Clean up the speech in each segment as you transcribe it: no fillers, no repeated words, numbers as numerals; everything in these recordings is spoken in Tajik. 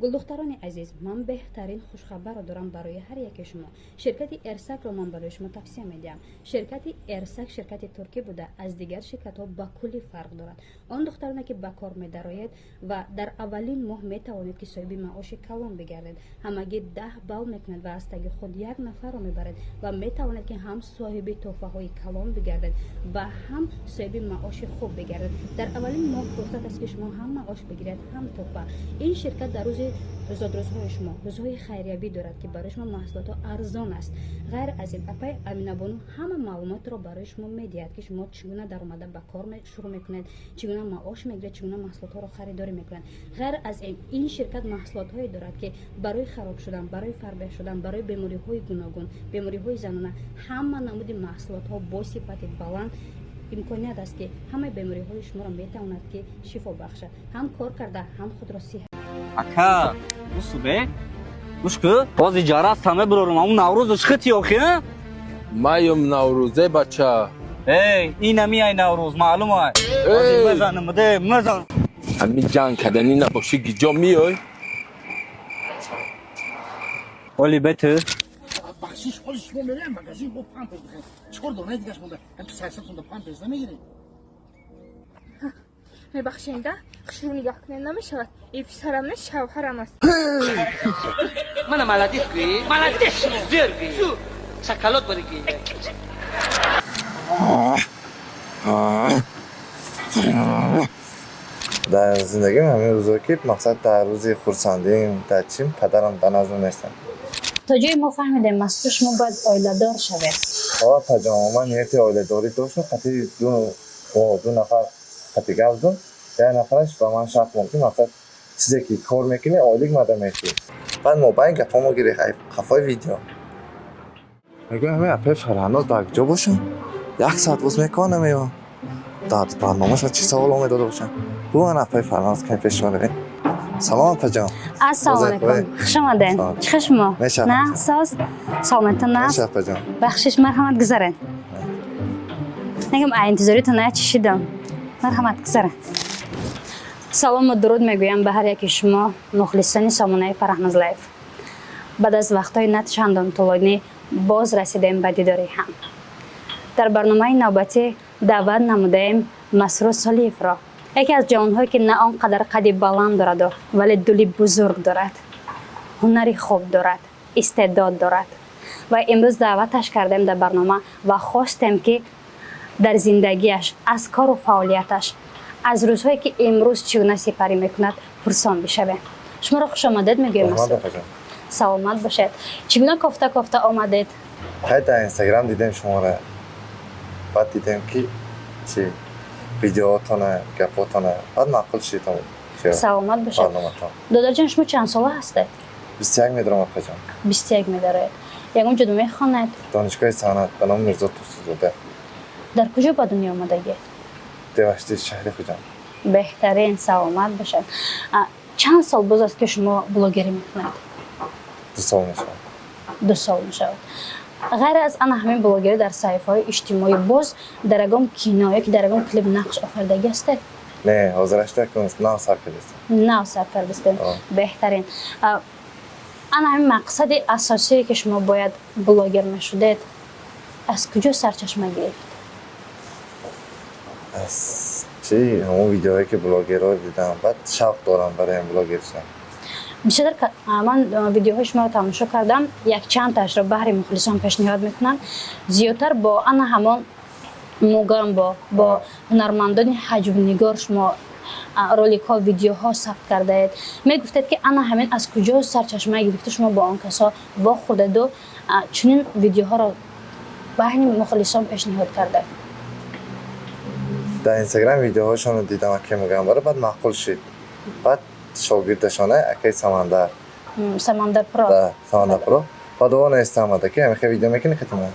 Гулдухтарони азиз, ман беҳтарин хушхабарро дорам барои ҳар яке шумо. Ширкати Эрсакро ман барои шумо тавсия медиҳам. Ширкати Эрсак ширкати туркӣ буда, аз дигар ширкатҳо ба куллӣ фарқ дорад. Он духтароне, ки ба кор медароед ва дар аввалин моҳ метавонед, ки соҳиби маоши калон бигардед. Ҳамагӣ 10 балл мекунед ва аз таги худ як нафарро мебаред ва метавонед, ки ҳам соҳиби тӯҳфаҳои калон бигардед ва ҳам соҳиби маоши хуб бигардед. Дар аввалин моҳ фурсат аст, ки шумо ҳам маош бигиред, ҳам тӯҳфа. Ин ширкат дар рӯзи зодрӯзҳои шумо рӯзҳои хайриявӣ дорад, ки барои шумо маҳсулотҳо арзон аст. Ғайр аз ин, апаи Аминабону ҳама маълумотро барои шумо медиҳад, ки шумо чӣ гуна даромада ба кор шурӯъ мекунед, чӣ гуна маош мегиред, чӣ гуна маҳсулотҳоро харидорӣ мекунед. Ғайр аз ин, ин ширкат маҳсулотҳое дорад, ки барои хароб шудан, барои фарбеҳ шудан, барои бемориҳои гуногун, бемориҳои занона, ҳама намуди маҳсулотҳо бо сифати баланд имконият аст, ки ҳамаи бемориҳои шуморо метавонад, ки шифо бахшад. Ҳам кор карда, ҳам худро сиҳат. Ака, усубе, гӯш ку, бози ҷарас таме бирорум, аму Наврӯзу чӣ охи? Маём Наврӯзе, бача. Эй, инами ай Наврӯз маълум ай. Бози мезанам, де мезан. Ҳами ҷанг каданӣ набошӣ, гиҷо миёй? Оли бету. Бахшиш, ҳоли шумо мерем магазин, бо памперс бихаред. Чор донаи дигаш монда. Ҳам ту 300 сомда памперс намегиред? Мебахшенда, хушрӯ нигоҳ кунем, намешавад. И писарам не, шавҳарам аст. Мана молодец гӯӣ, молодец, зӯр гӯӣ, шоколад баригӣ. Дар зиндагим ҳамин рӯзо, ки мақсад, дар рӯзи хурсандиим, дар чим падарам дар наздам нестам. То ҷое мо фаҳмидем, Масрур, шумо бояд оиладор шавед. Апаҷон, ман нияти оиладорӣ доштам, қатъи ду нафар қатъи гап задум. Як нафараш ба ман шарт монд, ки мақсад, чизе ки кор мекунӣ, ойлик мада метӣ. Баъд мобайн гапҳомо гирифт ай қафои видео. Мегӯям, ҳамин апаи Фарҳаноз дар куҷо бошам? Як соат боз мекунам, намеёбам. Дар барномаша чӣ саволо медода бошам? Бу, ман апаи Фарҳаноз каме пеш шумо. Салом, апаҷон. Ассалому алайкум, хуш омадед. Салом. Чӣ хел шумо? Мешавад. На соз, саломатон на? Меша, апаҷон. Бахшиш, марҳамат, гузарен. Нагам, а интизоритон на чишидам. Марҳамат, гузарен. Салому дуруд мегӯям ба ҳар яки шумо, мухлисони сомонаи Фарҳноз Лайф. Баъд аз вақтҳои на чандон тӯлонӣ боз расидем ба дидори ҳам. Дар барномаи навбатӣ даъват намудаем Масрур Солиевро, яке аз ҷавонҳое, ки на он қадар қади баланд дораду, вале дули бузург дорад, ҳунари хуб дорад, истеъдод дорад ва имрӯз даъваташ кардем дар барнома ва хостем, ки дар зиндагиаш, аз кору фаъолияташ, аз рӯзҳое, ки имрӯз чӣ гуна сипарӣ мекунад, пурсон бишавем. Шуморо хушомадед мегӯем. Раҳмат. Масрур. Апаҷон. Саломат бошед. Чӣ гуна кофта кофта омадед? Хай, дар Инстаграм дидем шуморо, баъд дидем, ки чи видеоотона, гапотона, баъд маъқул шид. Саломат бошед. Барноматон. Додарҷон, шумо чанд сола ҳастед? 21 медорам, апаҷон. 21 медароед. Ягон ҷудо мехонед? Донишгоҳи санъат ба номи Мирзо Турсунзода. Дар куҷо ба дунё омадагед? Деваштӣ, шаҳри Хуҷанд. Беҳтарин, саломат бошед. Чанд сол боз аст, ки шумо блогерӣ мекунед? 2 сол мешавад. 2 сол мешавад. Ғайр аз ана ҳамин блогерӣ дар саҳифаҳои иҷтимоӣ, боз дар ягон кино ёки дар ягон клип нақш офаридагӣ ҳастед? Не, ҳозирашта нав сар кардастем. Нав сар кардастед. Беҳтарин. Ана ҳамин мақсади асосие, ки шумо бояд блогер мешудед, аз куҷо сарчашма гирифт? Аз чи, ҳамон видеоҳое, ки блогерҳо дидам, баъд шавқ дорам барои блогер шудан. Бисёр ман видеоҳои шуморо тамошо кардам, якчандтаашро баҳри мухлисон пешниҳод мекунам. Зиёдтар бо ана ҳамон Мугамбо, бо ҳунармандони ҳаҷвнигор шумо роликҳо, видеоҳо сабт кардаед. Мегуфтед, ки ана ҳамин аз куҷо сарчашма гирифта, шумо бо он касо вохӯрдеду чунин видеоҳоро баҳри мухлисон пешниҳод кардаед? Дар Инстаграм видеоҳошонро дидам, акаи Мугамбаро, баъд маъқул шид. Баъд шогирдашона, акаи Самандар. Самандар Про. Да, Самандар Про. Баъд о наиста омада, ки ҳамихе видео мекунӣ хитма,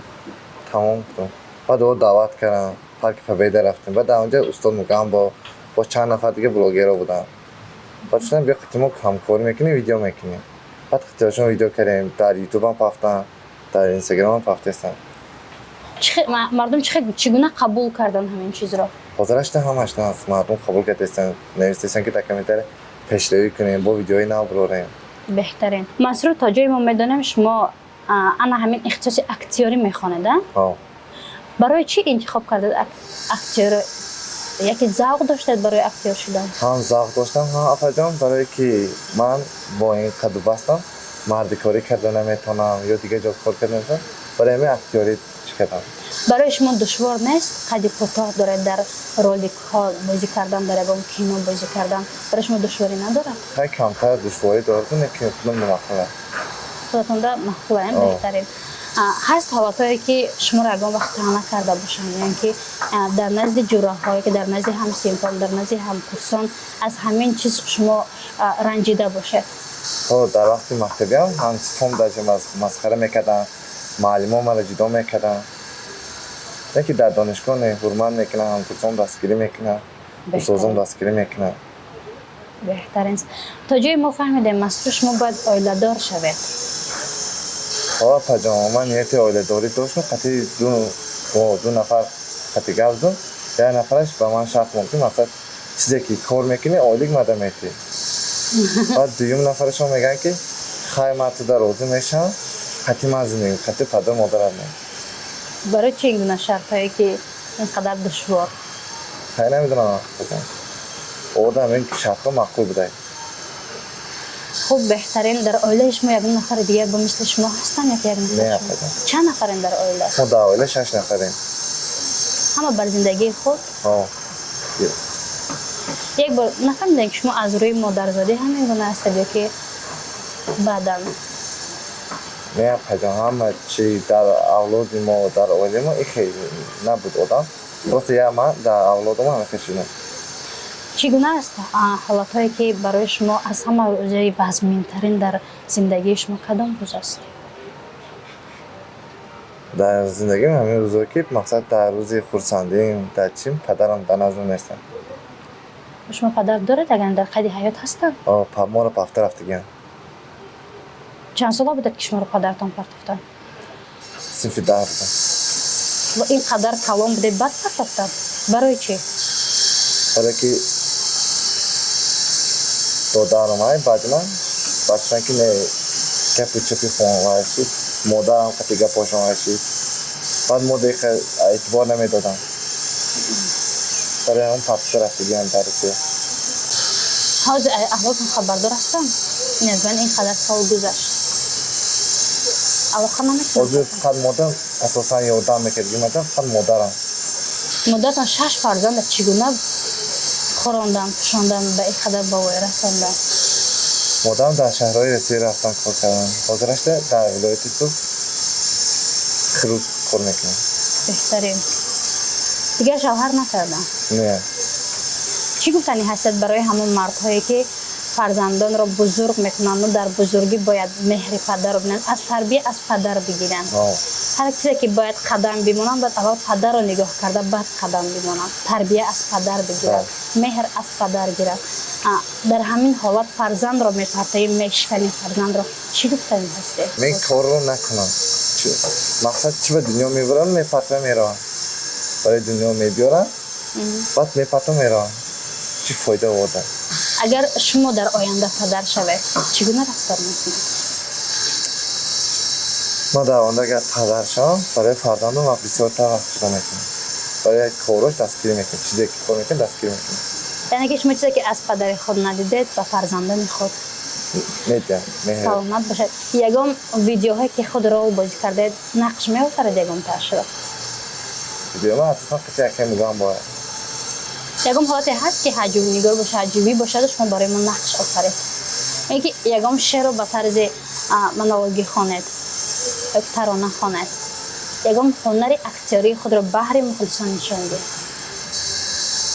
тамом гуфтам. Баъд о даъват кардам, парки Победа рафтем. Баъд дар онҷа устод Мугамбо бо чанд нафар дига блогерҳо буданд. Баъд шудам, биё қитимо ҳамкорӣ мекунем, видео мекунем. Баъд қитиҳошон видео кардем, дар Ютубам пафтам, дар Инстаграмам пафтестам. Мардум чӣ гуна қабул кардан ҳамин чизро? Ҳозирашта ҳамаш мардум қабул кардастанд, навистастанд, ки дар комментария. Пешравӣ кунем, бо видеои нав бирорем. Беҳтарин. Масрур, то ҷое мо медонем, шумо ана ҳамин ихтисоси актёрӣ мехонед, а? Ҳо. Барои чӣ интихоб кардед актёр? Яке завқ доштед барои актёр шудан? Ҳам завқ доштам, ҳам, апаҷон, барое ки ман бо ин қаду бастам мардикорӣ карда наметавонам ё дигар ҷо кор карда наметавонам, барои ҳамин актёрӣ чӣ кардам. Барои шумо душвор нест, қади кӯтоҳ доред, дар роликҳо бозӣ кардан, дар ягон кино бозӣ кардан барои шумо душворӣ надорад? Хай, камтар душворӣ дорад, лекин худам мақбулам. Худатонда маъқулаем? О. Беҳтарин. Ҳаст ҳолатҳое, ки шуморо ягон вақт таъна карда бошанд, яъне ки дар назди ҷураҳое, ки дар назди ҳамсинфон, дар назди ҳамкурсон аз ҳамин чиз шумо ранҷида бошед? Ҳо, дар вақти мактабиам ҳамсинфом даже масхара мекарданд, муаллимо маро ҷудо мекарданд. Лекин дар донишгоҳ не, ҳурмат мекунанд, ҳамкурсон дастгирӣ мекунанд, устозон дастгирӣ мекунанд. Беҳтарин. То ҷое мо фаҳмидем, Масрур, шумо бояд оиладор шавед. Ҳо, апаҷон, ман нияти оиладорӣ доштам, қатъи ду нафар қатъи гап задам. Як нафараш ба ман шарт монд, ки мақсад чизе ки кор мекунӣ, ойлик мада метӣ. Баъд дуюм нафарашон мегӯянд, ки хай, ман туда розӣ мешавам, қатъи ман зиндагӣ, қатъи падару модарат не. Барои чӣ ин гуна шартҳое, ки ин қадар душвор? Хай, намедонам, апаҷон, одам ин шартҳо маъқул будай. Хуб, беҳтарин. Дар оилаи шумо ягон нафари дигар ба мисли шумо ҳастанд яки як Не, нафар? Апаҷон. Чанд нафарем дар оила? Мо дар оила шаш нафарем. Ҳама бар зиндагии худ? Ҳо. Як бор нафаҳмидем, ки шумо аз рӯи модарзодӣ ҳамин гуна ҳастед ё ки баъдан? Не, апаҷон, ҳама чи дар авлоди мо, дар оилаи мо ихе набуд одам, просто я ман дар авлоди мо ҳамихе шудам. Чӣ гуна аст ҳолатҳое, ки барои шумо аз ҳама рӯзаи вазминтарин дар зиндагии шумо кадом рӯз аст? Дар зиндагим ҳамин рӯзое, ки мақсад дар рӯзи хурсандиим, дар чим падарам дар наздам нестам. Шумо падар доред, агар дар қайди ҳаёт ҳастанд? Моро пафта рафтагиам. Чанд сола будед, ки шуморо падаратон партофтанд? Синфи 10 будам. Ва ин қадар калон будед, баъд партофтанд? Барои чӣ? Барое ки додарам ай баъди ман бачан, ки не, гапи чапи хонвай шид, модарам қати гапошон вай шид, баъд мо деха эътибор намедодам, барои ҳамон партофта рафтагиам дар Русия. Ҳозир аҳволтон хабардор ҳастанд? Ин аз байн ин қадар сол гузашт, алоқа Ҳозир намекунад? Фақат модар асосан ёрдам мекард, гиматан фақат модарам. Модаратон шаш фарзанда чӣ гуна хӯрондан, пӯшондан, ба ин қадар ба воя расондан? Модарам дар шаҳрҳои Русия рафтан, кор кардан, ҳозирашда дар вилояти Суғд хирург кор мекунам. Беҳтарин. Дигар шавҳар накардам? Не. Чӣ гуфтанӣ ҳастед барои ҳамон мардҳое, ки фарзандонро бузург мекунанду дар бузургӣ бояд меҳри падарро бинанд, аз тарбия аз падар бигиранд, ҳар чизе ки бояд қадам бимонанд, бояд аввал падарро нигоҳ карда, баъд қадам бимонанд, тарбия аз падар бигирад, меҳр аз падар гирад? Дар ҳамин ҳолат фарзандро мепартоӣ, мешиканӣ фарзандро. Чӣ гуфтанӣ ҳастед? Мен корро накунам. Мақсад чӣ, ба дунё мебарам, мепартоя, меравам, барои дунё мебиёрам, баъд мепартом, меравам, чӣ фоида оварда? Агар шумо дар оянда падар шавед, чӣ гуна рафтор мекунед? Ман дар оянда агар падар шавам, барои фарзандам вақт бисёртар вақт ҷудо мекунам, барои корош дастгирӣ мекунам, чизе ки кор мекунам, дастгирӣ мекунам. Яъне ки шумо чизе ки аз падари худ надидед, ба фарзандони худ Медиҳам меҳр. Саломат бошед. Ягон видеоҳое, ки худ рол бозӣ кардаед, нақш меофаред ягонтаашро? Видео ман асосан қити якем мегӯям бояд. Ягон ҳолате ҳаст, ки ҳаҷвнигор боша, ҳаҷвӣ бошаду шумо барои мо нақш офаред, яъне ки ягон шеърро ба тарзи монологӣ хонед ё тарона хонед, ягон ҳунари актёрии худро баҳри мухлисон нишон диҳед?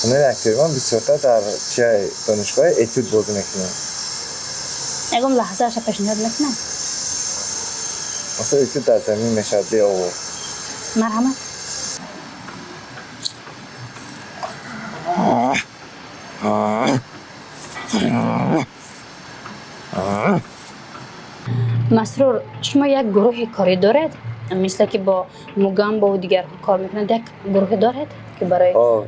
Ҳунари актёрӣ ман бисёртар дар чиай донишгоҳи этюд бозӣ мекунам. Ягон лаҳзааша пешниҳод мекунам? Масалан, этюд дар замин мешавад беовоз. Марҳамат. Масрур, шумо як гурӯҳи корӣ доред, мисле ки бо Мугамбову дигарҳо кор мекунед, як гурӯҳе доред, ки барои О.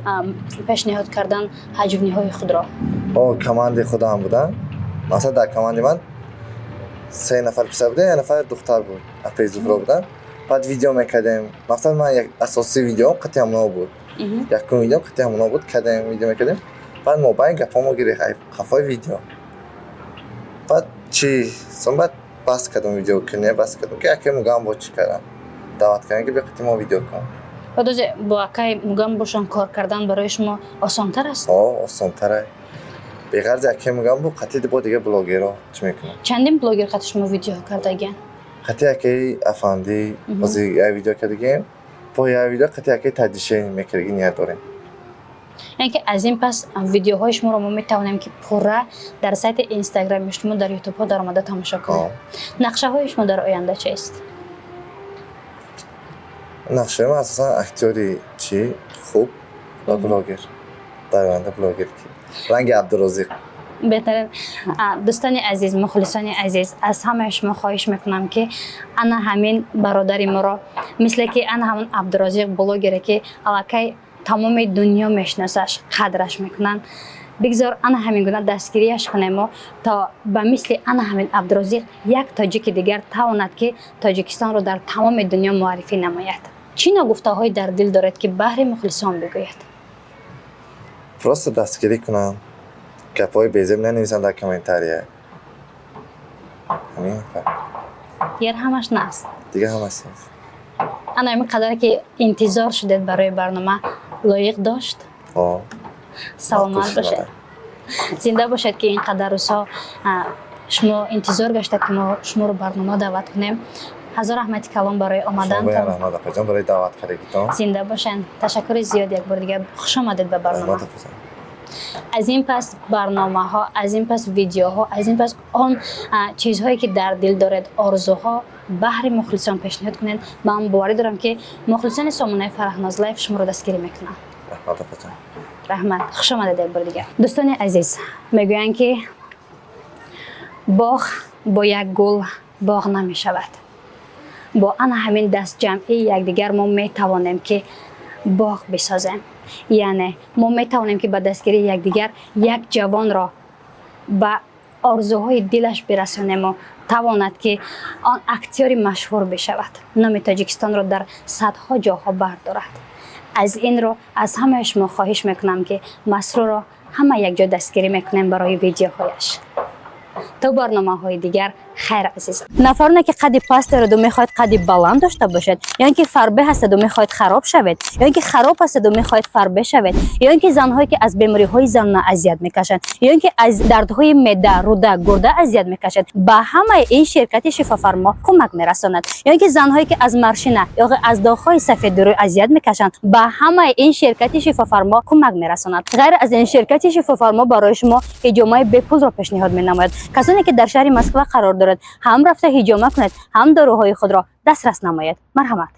пешниҳод кардан ҳаҷвниҳои худро? О, командаи худам будам. Масалан, дар командаи ман се нафар писар буда, як нафар духтар буд, апаи Зуҳро буданд. Баъд видео мекардем. Масалан, ман як асосии видеом қати ҳамоно буд. Якум видеом қати ҳамоно буд, кардем, видео мекардем. Баъд мобайн гапҳомо гирифт ай қафои видео. Баъд чӣ сон, баъд бас кардам видео кунӣ, бас кардам, ки акаи Мугам бо чӣ кардам, даъват кардам, ки биё, қати мо видео кун. Баъд озе бо акай Мугам бошон кор кардан барои шумо осонтар аст? О, осонтара. Беғарзи акаи Мугам бу қати бо дигар блогерҳо чӣ мекунам. Чандин блогер қати шумо видео кардагиан? Қати акаи Афандӣ бози як видео кардагем, бо як видео қати акаи Таҷише мекардаги ният дорем. Яъне ки аз ин пас видеоҳои шуморо мо метавонем, ки пурра дар сайти Инстаграми шумо, дар Ютубҳо даромада тамошо кунем. Нақшаҳои шумо дар оянда чист? Нақшаи ман асосан актёри чӣ хуб ва блогер. Дар оянда блогер, ки ранги Абдурозиқ. Беҳтарин. Дӯстони азиз, мухлисони азиз, аз ҳамаи шумо хоҳиш мекунам, ки ана ҳамин бародари моро, мисле ки ана ҳамон Абдурозиқ блогере, ки аллакай тамоми дунё мешиносаш, қадраш мекунанд, бигзор ана ҳамин гуна дастгирияш кунемо, то ба мисли ана ҳамин Абдурозиқ як тоҷики дигар тавонад, ки Тоҷикистонро дар тамоми дунё муаррифӣ намояд. Чӣ ногуфтаҳое дар дил доред, ки баҳри мухлисон бигӯяд? Просто дастгирӣ кунам, гапҳои безеб нанависам дар комментария, ҳамин. Дигар ҳамаш наст? Дигар ҳамаш аст. Ана ҳамин қадаре ки интизор шудед барои барнома, лоиқ дошт? О. Саломат Мақбул бошед. шудам. Зинда бошед, ки ин қадар рӯзҳо шумо интизор гаштед, ки мо шуморо барнома даъват кунем. Ҳазор раҳмати калон барои Шумо омадантон. бояд раҳмат, апаҷон, барои даъват кардагитон. Зинда бошед. Ташаккури зиёд. Як бори дигар хуш омадед ба барнома. Раҳмат, апаҷон. Аз ин пас барномаҳо, аз ин пас видеоҳо, аз ин пас он чизҳое, ки дар дил доред, орзуҳо, баҳри мухлисон пешниҳод кунед. Ман боварӣ дорам, ки мухлисони сомонаи Фараҳноз Лайф шуморо дастгирӣ мекунанд. Раҳмат, апаҷон. Раҳмат, хуш омадед як бори дигар. Дӯстони азиз, мегӯянд, ки боғ бо як гул боғ намешавад. Бо ана ҳамин дастҷамъии якдигар мо метавонем, ки боғ бисозем. Яъне мо метавонем, ки ба дастгирии якдигар як ҷавонро ба орзуҳои дилаш бирасонему тавонад, ки он актёри машҳур бишавад, номи Тоҷикистонро дар садҳо ҷоҳо бардорад. Аз ин рӯ аз ҳамаи шумо хоҳиш мекунам, ки Масрурро ҳама якҷо дастгирӣ мекунем барои видеоҳояш. То барномаҳои дигар хайр, азизон. Нафароне, ки қадди паст дораду мехоҳед қадди баланд дошта бошед, ё ин ки фарбе ҳастаду мехоҳед хароб шавед, ё ин ки хароб ҳастаду мехоҳед фарбе шавед, ё ин ки занҳое, ки аз бемориҳои занона азият мекашанд, ё ин ки аз дардҳои меъда, рӯда, гурда азият мекашанд, ба ҳамаи ин ширкати Шифофармо кӯмак мерасонад. Ё ин ки занҳое, ки аз морщина ё аз доғҳои сафеди рӯй азият мекашанд, ба ҳамаи ин ширкати Шифофармо кӯмак мерасонад. Ғайр аз ин, ширкати Шифофармо барои шумо ҳиҷомаи бепулро пешниҳод менамояд. Касоне, ки дар шаҳри Москва қарор дорад, ҳам рафта ҳиҷома кунед, ҳам доруҳои худро дастрас намоед. Марҳамат.